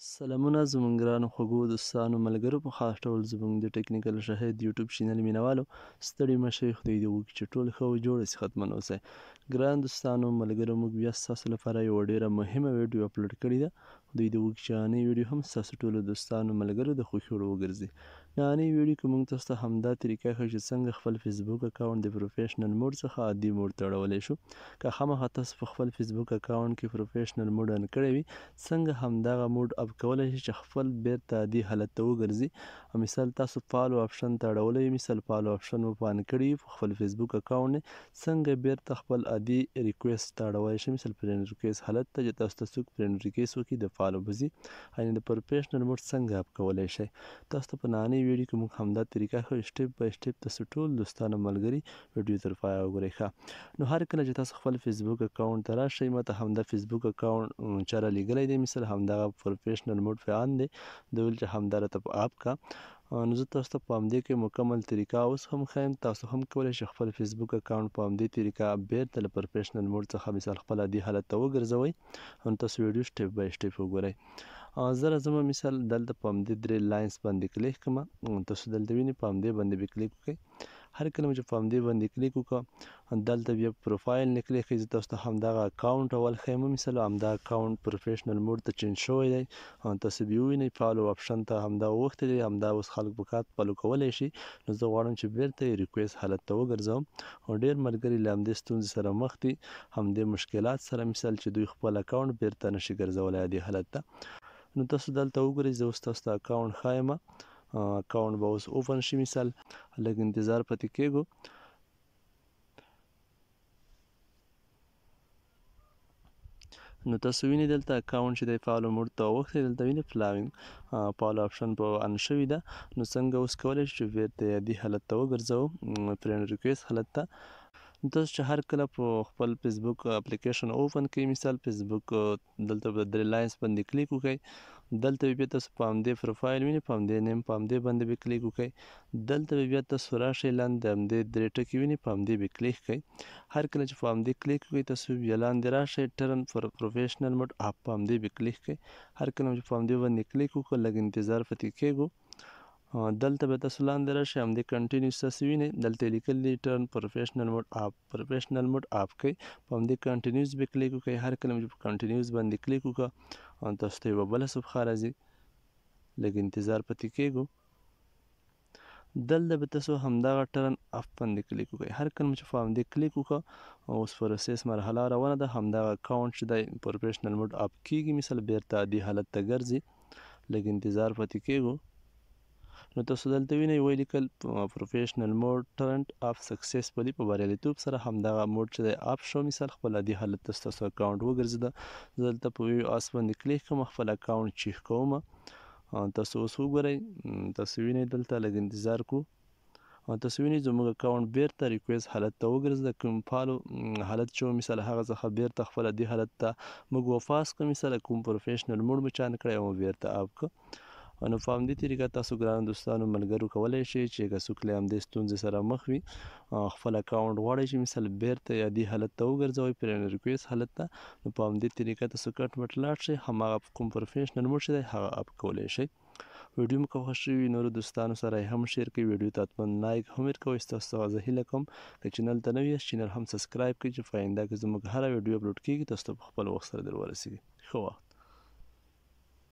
سلامونه زمونږ ګرانو خوږو دوستانو ملګرو په خاص ډول زمونږ د ټیکنیکل شاهد یوټیوب چینل مینوالو، ستړي مه شئ. خدای دې وکړي چې ټول ښه او جوړ صحتمند اوسئ. ګران دوستانو ملګرو، موږ بیا ستاسو لپاره یوه ډیره مهمه ویډیو اپلوډ کړې ده. خدای دې وکړي چې نۍ ویډیو هم ستاسو ټولو دوستانو ملګرو د خوښي وړ وګرځي. ننۍ ویډیو کې موږ تاسو ته همدا طریقه ښیو چې څنګه خپل فیسبوک اکاونټ د professional mode څخه عادي mode ته اړولی شو. که خامخا تاسو په خپل فیسبوک اکاونټ کې professional mode on کړی وي، څنګه همدغه mode off کولی شئ چې خپل بیرته عادي حالت ته وګرځي. مثال تاسو follow option ته اړولی، مثال follow option مو په on کړی په خپل فیسبوک اکاونټ، څنګه بیرته خپل عادي request ته اړولی شئ، مثال friend request حالت ته، چې تاسو ته څوک friend request وکړي د follow به ځي، یعنې د professional mode څنګه off کولی شئ. تاسو ته په نننۍ ویډیو کې موږ همدا طریقه ښیو، step by step. تاسو ټول دوستانو ملګري ویډیو تر پایه وګورئ. ښه، نو هر کله چې تاسو خپل فیسبوک اکاونټ ته راشئ، ماته همدا فیسبوک اکاونټ چا رالیږلی دی، مثال همدغه professional mode په on دی، د ویل چې همدا راته په off کا. نو زه تاسو ته په همدې کې مکمل طریقه اوس هم ښیم. تاسو هم کولی شئ خپل فیسبوک اکاونټ په همدې طریقه بیرته له professional mode څخه مثال خپل عادي حالت ته وګرځوئ. نو تاسو ویډیو step by step وګورئ. زه راځم، مثال دلته په همدې درې lines باندې کلیک کوم. تاسو دلته وینئ، په همدې باندې به کلیک وکړئ. هر کله چې په همدې باندې کلیک وکړم، دلته بیا پروفایل نه کلیک کوئ. زه تاسو ته همدغه اکاونټ اول ښیم. مثال همدا اکاونټ professional mode ته change شوی دی. تاسو بیا ووینئ، follow option ته همدا اوښتی دی، همدا اوس خلک په کار follow کولی شي. نو زه غواړم چې بیرته یې request حالت ته وګرځوم، او ډېر ملګري له همدې ستونزې سره مخ دي، همدې مشکلات سره، مثال چې دوی خپل اکاونټ بیرته نشي ګرځولی عادي حالت ته. نو تاسو دلته وګورئ، زه اوس تاسو ته اکاونټ ښایم. اکاونټ به اوس open شي، مثال لږ انتظار پاتې کېږو. نو تاسو وینئ دلته اکاونټ چې دی follow mode ته اوښتی، دلته وینئ following follow option په on شوی ده. نو څنګه اوس کولی شو چې بیرته عادي حالت ته وګرځوو، friend request حالت ته؟ نو تاسو چې هر کله په خپل فیسبوک اپلیکیشن open کړئ، مثال فیسبوک دلته په درې lines باندې کلیک وکړئ. دلته بیا تاسو په همدې پروفایل وینئ، په همدې name، په همدې باندې به کلیک وکړئ. دلته بیا تاسو راشئ لاندې، همدې درې ټکي وینئ، په همدې به کلیک کړئ. هر کله چې په همدې کلیک وکړئ، تاسو بیا لاندې راشئ، turn for professional mode off، په همدې به کلیک کړئ. هر کله چې په همدې باندې کلیک وکړو، لږ انتظار پاتې کېږو. دلته به تاسو لاندې راشئ، همدې continue تاسو وینئ، دلته لیکل دي turn professional mode off، professional mode off کړئ، په همدې continue به کلیک وکړئ. هر کله چې په continue باندې کلیک وکړو، تاسو ته یوه بله صفحه راځي. لږ انتظار پاتې کېږو. دلته به تاسو همدغه turn off باندې کلیک وکړئ. هر کله چې په همدې کلیک وکړو، اوس process مرحله روانه ده. همدغه اکاونټ چې دی professional mode off کېږي، مثال بیرته عادي حالت ته ګرځي. لږ انتظار پاتې کېږو. نو تاسو دلته وینئ، ویې لیکل professional mode turned off successfully. په بریالیتوب سره همدغه mode چې دی off شو، مثال خپل عادي حالت ته ستاسو اکاونټ وګرځېده. زه دلته په view as باندې کلیک کوم، خپل اکاونټ چیک کوم. تاسو اوس وګورئ، تاسو وینئ دلته لږ انتظار کو. تاسو وینئ زموږ اکاونټ بیرته request حالت ته وګرځېده. کوم follow حالت چې و، مثال هغه څخه بیرته خپل عادي حالت ته موږ واپس کړو. مثال کوم professional mode مو چې on کړی و، بیرته off کړو. نو په همدې طریقه تاسو ګرانو دوستانو ملګرو کولی شئ چې که څوک له همدې ستونزې سره مخ وي، خپل اکاونټ غواړئ چې مثال بیرته عادي حالت ته وګرځوئ، friend request حالت ته، نو په همدې طریقه تاسو کټ مټ لاړ شئ، هماغه کوم professional mode چې دی هغه off کولی شئ. ویډیو مو که خوښ شوي، نورو دوستانو سره یې هم share کړئ. ویډیو ته حتما like هم ورکوئ. ستاسو څخه زه هیله کوم که چینل ته نوي یاست، چینل هم subscribe کړئ چې په آینده کې زموږ هره ویډیو اپلوډ کېږي، تاسو ته په خپل وخت سره در ورسېږي. ښه وخت.